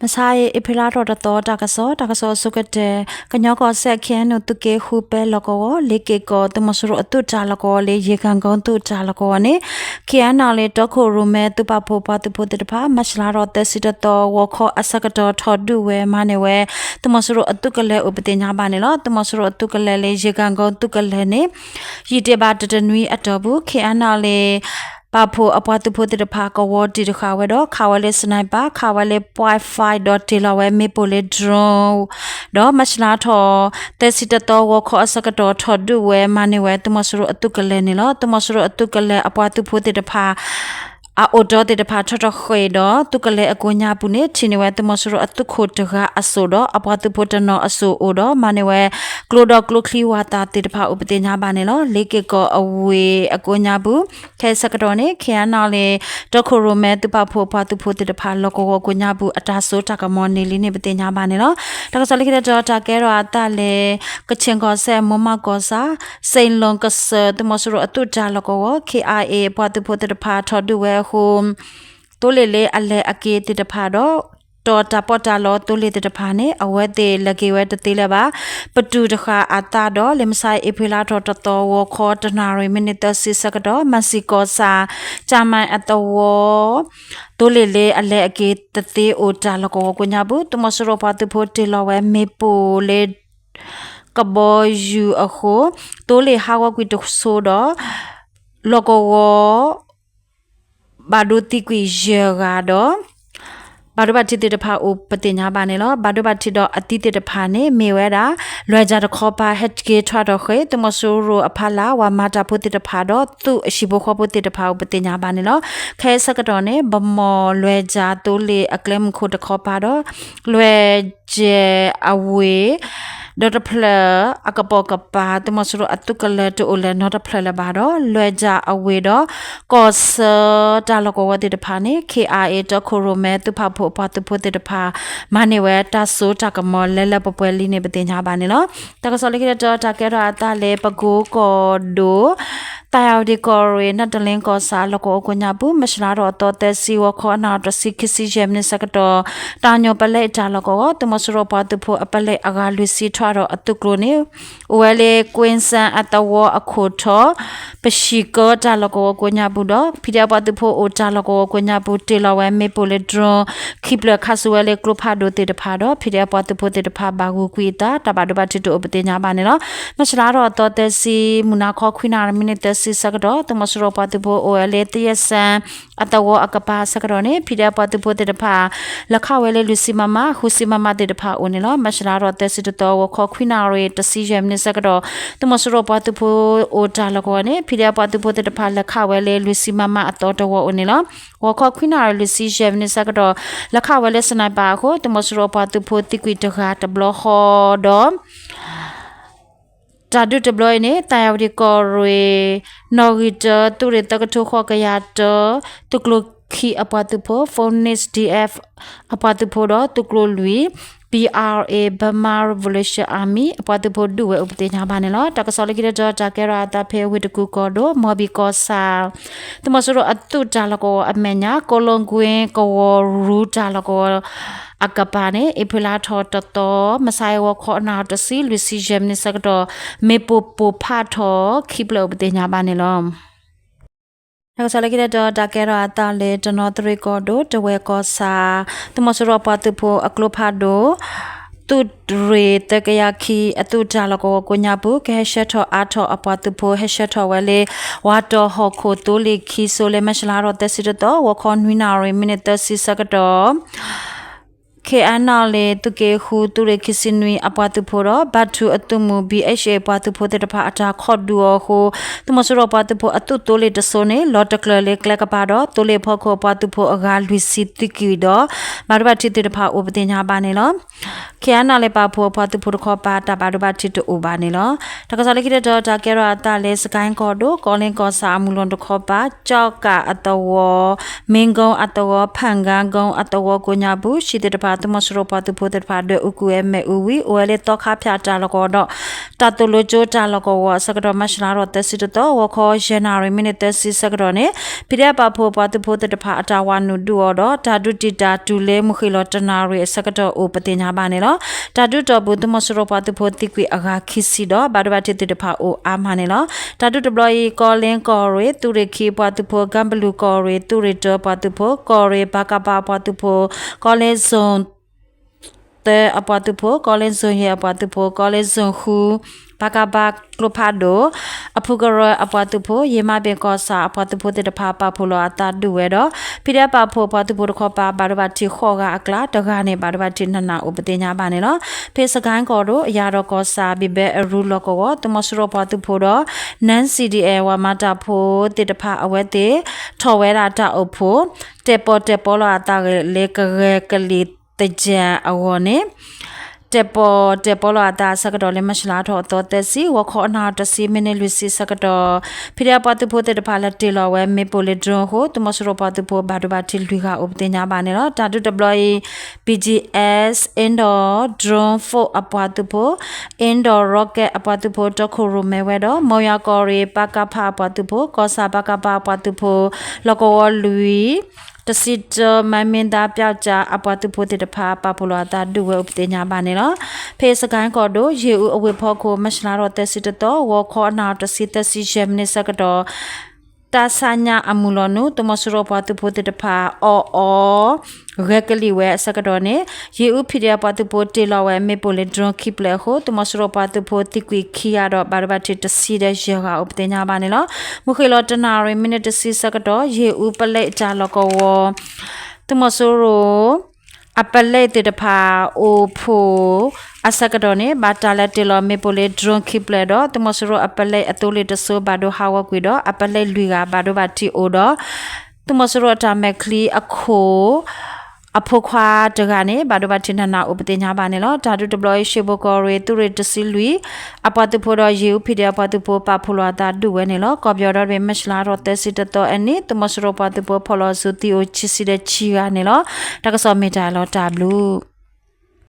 မဆါအံၤ အ့ဖြ့လါထီၣ်တသီ တၢ်ကစီၣ်, တၢ်ကစီၣ်အဆိကတၢၢ်, ကညီကီၢ်စဲၣ် ခ့ၣ်အဲၣ်ယူၣ် သုးက့ဃု ပဲလီၢ်ကဝီၤ လ့က့ၢ်ကီၢ် သုးမီၤစိရိၤအသုးတၢ်လီၢ်ကဝီၤလၢ ယ့ၣ်ကၣ်ကိသုးတၢ်လီၢ်ကဝီၤန့ၣ် ခ့ၣ်အဲၣ်ယူၣ် တီခိၣ်ရိၣ်မဲ သုးပာ်ဖှိၣ်ပှၤသုးဖိသ့ၣ်တဖၣ် မၢ်ၡးလါထီၣ်သၢဆံတသီ ဂီၤခီအဆၢကတီၢ် ထီၣ်ဒုးဝဲမၤန့ၢ်ဝဲ သုးမီၤစိရိၤအသုးကလၢၤအိၣ်ပသ့ၣ်ညါဘၣ်န့ၣ်လီၤ. သုးမီၤစိရိၤအသုးကလၢၤလၢ ယ့ၣ်ကၣ်ကိသုးကလၢၤန့ၣ် ယံာ်တ့ၢ်ဘၣ်တတနွံအတီၢ်ပူၤ ခ့ၣ်အဲၣ်ယူၣ် ပာ်ဖှိၣ်အပှၤသုးဖိသ့ၣ်တဖၣ် ကဝီၤတံၢ်တဃာ်ဝဲဒီး ခးဝဲလၢ sniper, ခးဝဲလၢ point five ဒီးတ့ၢ်လီၤဝဲမ့ၣ်ပိၢ်လၢ drone ဒီးမၢ်ၡးလါထီၣ် သၢဆံတသီ ဂီၤခီအဆၢကတီၢ် ထီၣ်ဒုးဝဲမၤန့ၢ်ဝဲ သုးမီၤစိရိၤအသုးကလၢၤန့ၣ်လီၤ. သုးမီၤစိရိၤအသုးကလၢၤအပှၤသုးဖိသ့ၣ်တဖၣ် အအိၣ်တီသ့ၣ်တဖၣ်ထီၣ်ထီၣ်ဃ့ၢ်ဒီး သုးကလၢၤအကိးညါပူၤန့ၣ် ထံၣ်န့ၢ်ဝဲသုးမီၤစိရိၤအသုးခိၣ်တဂၤအစိၣ်ဒီး အပှၤသုးဖိတနီၤအစိၣ်အိၣ်ဒီး မၤန့ၢ်ဝဲ ကျိဒီးကျိချံဝးသးသ့ၣ်တဖၣ်အိၣ်ပသ့ၣ်ညါဘၣ်န့ၣ်လီၤ. လ့က့ၢ်ကီၢ်အဝ့ၢ်အကိးညါပူၤ ခဲအံၤဆၢကတီၢ်န့ၣ် ခ့ၣ်အဲၣ်ယူၣ် တီခိၣ်ရိၣ်မဲ သုးပာ်ဖှိၣ်ပှၤသုးဖိသ့ၣ်တဖၣ် လီၢ်ကဝီၤကိးညါပူၤ အတၢ်စိတၢ်ကမီၤန့ၢ်လံန့ၣ် ပသ့ၣ်ညါဘၣ်န့ၣ်လီၤ. တၢ်ကစီၣ်လၢခံတတီၤ တၢ်ကဲထီၣ်အသးလၢ ကခၠ့ၣ်ကီၢ်စဲၣ် မိၢ်မးကီၢ်ဆၣ် စ့ၣ်လိၣ်ကစၢၢ် သုးမီၤစိရိၤအသုးတၢ်လီၢ်ကဝီၤ ခ့ၣ်အါအ့ ပှၤသုးဖိသ့ၣ်တဖၣ်ထီၣ်ဒုးဝဲအဃိ သိလ့ၣ်လၢအလဲၤအက့ၤသ့ၣ်တဖၣ်ဒီး တီၢ်တၢ်ပီးတၢ်လီသိလ့ၣ်သ့ၣ်တဖၣ်န့ၣ် အဝဲသ့ၣ်လဲၤက့ၤဝဲတသ့လၢၤဘၣ်. ပတုာ်တဃာ်အသးဒီး လၢမဆါအံၤ အ့ဖြ့လါထီၣ်တသီ ဂီၤခီတနၣ်ရံၣ် မံးနံးသၢဆံဆၢကတီၢ် မၤစံၣ်ကီၢ်ဆၣ် ကၠၣ်မၣ်အသဝီ သိလ့ၣ်လၢအလဲၤအက့ၤတသ့အိၣ်တၢ်လီၢ်ကဝီၤကိးညါပူၤ သုးမီၤစိရိၤပှၤသုးဖိတ့ၢ်လီၤဝဲမ့ၣ်ပိၢ်လၢ ကဘီယူၤအဃိ သိလ့ၣ်ဟးဂီၤကွံာ်တစိၤဒီး လီၢ်ကဝီၤ ဘၣ်ဒိသံကွံာ်ယဲၢ်ဂၤဒီး ဘၣ်ဒိဘၣ်ထံးသ့ၣ်တဖၣ်အိၣ်ပသ့ၣ်ညါဘၣ်န့ၣ်လီၤ. ဘၣ်ဒိဘၣ်ထံးဒီးအသံသ့ၣ်တဖၣ်န့ၣ် မ့ၢ်ဝဲဒၣ် လွဲၢ်ကၠၣ်တခီပၤ ဟဲက့ၤထီၣ်ထီၣ်ဃ့ၢ် သုးမီၤစိရိၤအဖီလာ် ပှၤမၤတၢ်ဖိသ့ၣ်တဖၣ်ဒီး သုးအဟံၣ်ဖိဃီဖိသ့ၣ်တဖၣ်အိၣ်ပသ့ၣ်ညါဘၣ်န့ၣ်လီၤ. ခဲအံၤဆၢကတီၢ်န့ၣ် ဗန်းမော်လွဲၢ်ကၠၣ်သိလ့ၣ်အကျဲမုၢ်ခိၣ်တခီပၤဒီး လွဲၢ်ကၠၣ်အဝ့ၢ် ဒီးတဖျၢၣ်အကပိာ်ကပၤ သုးမီၤစိရိၤအသုးကလၢၤတအိၣ်လၢၤနီတဖျၢၣ်လၢၤဘၣ်ဒီး လွဲၢ်ကၠၣ်အဝ့ၢ်ဒီး ကီၢ်ဆၢတၢ်လီၢ်ကဝီၤသ့ၣ်တဖၣ်န့ၣ် ခ့ၣ်အါအ့ တီခိၣ်ရိၣ်မဲ သုးပာ်ဖှိၣ်အပှၤသုးဖိသ့ၣ်တဖၣ် မၤန့ၢ်ဝဲတၢ်စိတၢ်ကမီၤလၢလၢပှဲၤပှဲၤလံန့ၣ် ပသ့ၣ်ညါဘၣ်န့ၣ်လီၤ. တၢ်ကစီၣ်လၢခံတတီၤ တၢ်ကဲထီၣ်အသးလၢ ပကိကီၢ်ဒိၣ် သၢယၢ်ဝတံၣ်ကီၢ်ရ့ၣ် နၢ်တလ့ကီၢ်ဆၣ် လီၢ်ကဝီၤကိးညါပူၤ မၢ်ၡးလါထီၣ်အသီသၢဆံ ဂီၤခီအနၣ်ရံၣ်တဆံ ခံဆံယဲၢ်မံးနံးဆၢကတီၢ် တၢ်ညိၣ်ပလဲအတၢ်လီၢ်ကဝီၤ သုးမီၤစိရိၤပှၤသုးဖိအပလဲအဂၤလွံၢ်ဆံ ထီၣ်ဒီးအသုးကျိၤန့ၣ် အိၣ်ဝဲလၢ ကွ့ၣ်စဲၣ်အသဝီအခိၣ်ထီၣ် ပဟံၣ်ကၢတၢ်လီၢ်ကဝီၤကိးညါပူၤဒီး ဖံးဒဲးအပှၤသုးဖိအိၣ်တၢ်လီၢ်ကဝီၤကိးညါပူၤ တ့ၢ်လီၤဝဲမ့ၣ်ပိၢ်လၢ drone ခံဖျၢၣ် ခးဆူၣ်ဝဲလၢကျိဖးဒိၣ်သ့ၣ်တဖၣ်ဒီး ဖံးဒဲးအပှၤသုးဖိသ့ၣ်တဖၣ် ဘၣ်ဂုာ်ကွံာ်အသး တၢ်ဘၣ်ဒိဘၣ်ထံးတအိၣ်ပသ့ၣ်ညါဘၣ်န့ၣ်လီၤ. မၢ်ၡးလါထီၣ်အသီသၢဆံ မုၢ်နၤခီ ခွံနၣ်ရံၣ် မံးနံးသၢဆံဆၢကတီၢ် သုးမီၤစိရိၤပှၤသုးဖိအိၣ်ဝဲလၢ သယဲၣ်စဲၣ်အသဝီအကပၤဆၢကတီၢ်န့ၣ် ဖံးဒဲးအပှၤသုးဖိသ့ၣ်တဖၣ် လဲၤခးဝဲလၢ လွံၢ်ဆံမမ, ဃုဆံမမသ့ၣ်တဖၣ်အိၣ်န့ၣ်လီၤ. မၢ်ၡးလါထီၣ်သၢဆံတသီ ဂီၤခီ ခွံနၣ်ရံၣ် တဆံယဲၢ်မံးနံးဆၢကတီၢ် သုးမီၤစိရိၤပှၤသုးဖိအိၣ်တၢ်လီၢ်ကဝီၤန့ၣ် ဖံးဒဲးအပှၤသုးဖိသ့ၣ်တဖၣ် လဲၤခးဝဲလၢ လွံၢ်ဆံမမအသီတဝီအိၣ်န့ၣ်လီၤ. ဂီၤခီ ခွံနၣ်ရံၣ် လွံၢ်ဆံယဲၢ်မံးနံးဆၢကတီၢ် လဲၤခးဝဲလၢ sniper အဃိ သုးမီၤစိရိၤပှၤသုးဖိသံကွံာ်တဂၤတဘျီဃီဒီး တၢ်ဒုးတဘျီအံၤန့ၣ် သၢယၢ်ဝတံၣ်ကီၢ်ရ့ၣ် နီၣ်ဂံၢ်တၢ သုးရ့ၣ်သၢကထိဃိးကယၤတၢ သုးကျိၤခံအပှၤသုးဖိ Phoenix D F အပှၤသုးဖိဒီး သုးကျိၤလွံၢ် B R A Burma Revolution Army အပှၤသုးဖိဒုးဝဲအိၣ်ပသ့ၣ်ညါဘၣ်န့ၣ်လီၤ. တၢ်ကစီၣ်လၢခံတတီၤ တၢ်ကဲထီၣ်အသးဖဲဝ့ၢ်တကူၣ်ကီၢ်ဒိၣ် မီၢ်ဘံၣ်ကီၢ်ဆၣ် သုးမီၤစိရိၤအသုးတၢ်လီၢ်ကဝီၤအမဲာ်ညါ ကိးလီကွ့ကဝီၤရူတၢ်လီၢ်ကဝီၤအကပၤန့ၣ် အ့ဖြ့လါထီၣ်တသီ မုၢ်ဆါအံၤ ဂီၤခီအနၣ်ရံၣ်တဆံ လွံၢ်ဆံယဲၢ်မံးနံးဆၢကတီၢ် မ့ၣ်ပိၢ်ပိၢ်ဖးထီၣ်ခံဖျၢၣ်အိၣ်ပသ့ၣ်ညါဘၣ်န့ၣ်လီၤ. တၢ်ကစီၣ်လၢခံတတီၤ တၢ်ကဲထီၣ်အသးလၢ တနီသရံၣ်ကီၢ်ဒိၣ် တဝဲၢ်ကီၢ်ဆၣ် သုးမီၤစိရိၤအပှၤသုးဖိအကျိဖးဒိၣ် သုးရ့ၣ်သၢကယၤခံ အသုးတၢ်လီၢ်ကဝီၤကိးညါပူၤ ကဟဲဆှၢထီၣ်အါထီၣ်အပှၤသုးဖိ ဟဲဆှၢထီၣ်ဝဲလၢ ဝါတီၢ်ဟီၣ်ခိၣ်သိလ့ၣ်ခံစိလၢ မၢ်ၡးလါထီၣ်သၢဆံတသီ ဂီၤခီ နွံနၣ်ရံၣ် မံးနံးသၢဆံဆၢကတီၢ် ခ့ၣ်အဲၣ်ယူၣ် သုးက့ဃု သုးရ့ၣ်ခံဆံနွံအပှၤသုးဖိဒီး ဘါထုအသုးမုၢ် B H A ပှၤသုးဖိသ့ၣ်တဖၣ်အတၢ်ခီၣ်ဒုးအီၤအဃိ သုးမီၤစိရိၤပှၤသုးဖိအသုးသိလ့ၣ်တစိၤန့ၣ် လီၤတကျၢၤလၢကျဲကပၤဒီး သိလ့ၣ်အဖီခိၣ်အပှၤသုးဖိအဂၤလွံၢ်ဆံသံကွံာ်ဒီး ဘၣ်ဒိဘၣ်ထံးသ့ၣ်တဖၣ်အိၣ်ပသ့ၣ်ညါဘၣ်န့ၣ်လီၤ. ခ့ၣ်အဲၣ်ယူၣ် ပာ်ဖှိၣ်အပှၤသုးဖိတခီပၤ တၢ်ဘၣ်ဒိဘၣ်ထံးတအိၣ်ဘၣ်န့ၣ်လီၤ. တၢ်ကစီၣ်လၢခံတတီၤ တၢ်ကဲထီၣ်အသးလၢ စကဲၣ်ကီၢ်ဒိၣ် ကီလ့ကီၢ်ဆၣ်အမုၢ်လီၤတခီပၤ ကၠီၣ်ကၣ်အသဝီ မ့ကီအသဝီ ဖၣ်ကၣ်ကီအသဝီကိးညါပူၤ ဆံးသ့ၣ်တဖၣ် သုးမီၤစိရိၤပှၤသုးဖိသ့ၣ်တဖၣ် ဒွဲၣ်အူကွံာ်ဝဲမ့ၣ်အူဝံၤ အိၣ်ဝဲလၢသီခါဖၠၣ်တၢ်လီၢ်ကဝီၤဒီး တၢ်သိၣ်လိကၠိတၢ်လီၢ်ကဝီၤအဆၢကတီၢ် မၢ်ၡးလါထီၣ်သၢဆံတသီ ဂီၤခီယဲၢ်နၣ်ရံၣ် မံးနံးသၢဆံဆၢကတီၢ်န့ၣ် ဖံးဒဲးပာ်ဖှိၣ်ပှၤသုးဖိသ့ၣ်တဖၣ်အတၢ်ဝးနုာ်ဒုးအီၤဒီး တၢ်ဒုးတံာ်တာ်တုၤလၢမုၢ်ဃ့ၢ်လီၤတနၣ်ရံၣ်အဆၢကတီၢ်အိၣ် ပသ့ၣ်ညါဘၣ်န့ၣ်လီၤ. တၢ်ဒုးတီၢ်ပူၤ သုးမီၤစိရိၤပှၤသုးဖိသံကွံာ်အဂၤခံဆံဒီး ဘၣ်ဒိဘၣ်ထံးသ့ၣ်တဖၣ်အိၣ်အါမးန့ၣ်လီၤ. တၢ်ဒုးတဘျီအံၤ ကီလ့ကီၢ်ရ့ၣ် သုးရ့ၣ်ခံအပှၤသုးဖိ ကၣ်ဘလူၣ်ကီၢ်ရ့ၣ် သုးရ့ၣ်တၢအပှၤသုးဖိ ကီၢ်ရ့ၣ် ပကဖ အပှၤသုးဖိ ကီလ့ zone သၢအပှၤသုးဖိ ကီလ့ zone ယဲၢ်အပှၤသုးဖိ ကီလ့ zone ဃု ပကဖ ကျိဖးဒိၣ် အဖုကရၢအပှၤသုးဖိ ယ့မးဘ့ၣ်ကီၢ်ဆၣ်အပှၤသုးဖိသ့ၣ်တဖၣ် ပာ်ဖှိၣ်လီၤအသးဒုးဝဲဒီး ဖံးဒဲးပာ်ဖှိၣ်ပှၤသုးဖိတခီပၤ ဘၣ်ဒိဘၣ်ထံးဃိးဂၤအကျါ တဂၤန့ၣ် ဘၣ်ဒိဘၣ်ထံးနးနးအိၣ် ပသ့ၣ်ညါဘၣ်န့ၣ်လီၤ. ဖဲစကဲၣ်ကီၢ်ဒိၣ် အယၤဒီးကီၢ်ဆၣ် ဘံၣ်ဘဲအရူလီၢ်ကဝီၤ သုးမီၤစိရိၤပှၤသုးဖိဒီး နၢ် စီၣ်ဒံၣ်အဲၣ် ဝၤမၤတၢ်ဖိသ့ၣ်တဖၣ်အဝဲသ့ၣ် ထီၣ်ဝဲဒၣ်တၢ်အိၣ်ဖှိၣ် တဲာ်ပီၣ်တဲာ်ပီလီၤအသးလၢကဂဲၤကလံၣ်သယၢၢ်အဂီၢ်န့ၣ် တဲာ်ပီၣ်တဲာ်ပီလီၤအသးအဆၢကတီၢ်လၢ မၢ်ၡးလါထီၣ်အသီသၢဆံ ဂီၤခီအနၣ်တဆံ မံးနံးလွံၢ်ဆံဆၢကတီၢ် ဖံးဒဲးပှၤသုးဖိသ့ၣ်တဖၣ် လဲၤတ့ၢ်လီၤဝဲမ့ၣ်ပိၢ်လၢ drone အဃိ သုးမီၤစိရိၤပှၤသုးဖိဘၣ်ဒိဘၣ်ထံးလွံၢ်ဂၤအိၣ် ပသ့ၣ်ညါဘၣ်န့ၣ်လီၤ. တၢ်ဒုးတဘျီအံၤ BGF indoor drone force အပှၤသုးဖိ indoor rocket အပှၤသုးဖိ တီခိၣ်ရိၣ်မဲဝဲဒီး မိၢ်ယွၤကီၢ်ရ့ၣ် ပကဖ အပှၤသုးဖိ ကီၢ်ဆၣ် ပကဖ အပှၤသုးဖိ လီၢ်ကဝီၤလွံၢ် တဆံတၢ မၢ်မ့ၢ်သါ ပျီကၠါ အပှၤသုးဖိသ့ၣ်တဖၣ် ပာ်ဖှိၣ်လီၤအသးဒုးဝဲအိၣ် ပသ့ၣ်ညါဘၣ်န့ၣ်လီၤ. ဖဲစကဲၣ်ကီၢ်ဒိၣ် ယ့ၣ်အူအဝ့ၢ်ဖီခိၣ် မၢ်ၡးလါထီၣ်သၢဆံတသီ ဂီၤခီအနၣ်တဆံ သၢဆံယဲၢ်မံးနံးဆၢကတီၢ် တၢ်ဆါညါအမုၢ်လီၤနုာ် သုးမီၤစိရိၤပှၤသုးဖိသ့ၣ်တဖၣ် အီၣ်အီ ဂဲၤကလံၣ်ဝဲအဆၢကတီၢ်န့ၣ် ယ့ၣ်အူ PDF ပှၤသုးဖိတ့ၢ်လီၤဝဲမ့ၣ်ပိၢ်လၢ drone ခံဖျၢၣ်အဃိ သုးမီၤစိရိၤပှၤသုးဖိသံကွံာ်ခံဂၤဒီး ဘၣ်ဒိဘၣ်ထံးတဆံဒီးယဲၢ်ဂၤအိၣ် ပသ့ၣ်ညါဘၣ်န့ၣ်လီၤ. မုၢ်ဃ့ၢ်လီၤတနၣ်ရံၣ် မံးနံးတဆံဆၢကတီၢ် ယ့ၣ်အူပလဲတၢ်လီၢ်ကဝီၤ သုးမီၤစိရိၤ အပလဲသ့ၣ်တဖၣ် အိၣ်ဖှိၣ်အဆၢကတီၢ်န့ၣ် ဘၣ်တၢ်လဲၤတ့ၢ်လီၤမ့ၣ်ပိၢ်လၢ drone ခံဖျၢၣ်ဒီး သုးမီၤစိရိၤအပလဲအသိလ့ၣ်တစိၤ ဘၣ်ဒိဟးဂီၤကွံာ်ဒီး အပလဲလွံၢ်ဂၤ ဘၣ်ဒိဘၣ်ထံးအိၣ်ဒီး သုးမီၤစိရိၤအတၢ်မဲာ်ချံအခိၣ် အဖိခွါတဂၤန့ၣ် ဘၣ်ဒိဘၣ်ထံးနးနးအိၣ် ပသ့ၣ်ညါဘၣ်န့ၣ်လီၤ. တၢ်ဒုးတဘျီအံၤ ရှ့ဘိၣ်ကီၢ်ရ့ၣ် သုးရ့ၣ်တဆံလွံၢ် အပှၤသုးဖိဒီး ယ့ၣ်အူ PDF အပှၤသုးဖိ ပာ်ဖှိၣ်လီၤအသးဒုးဝဲန့ၣ်လီၤ. ကီၢ်ပယီၤဒီတဘ့ၣ် မၢ်ၡးလါထီၣ်သၢဆံတသီအနံၤ သုးမီၤစိရိၤပှၤသုးဖိ ဖီၣ်လီၤစုသံအိၣ် ခံဆံဒီးခံဂၤန့ၣ်လီၤ. တၢ်ကစီၣ်မ့ၢ်တၢ်လီၤတၢ်ဘျုး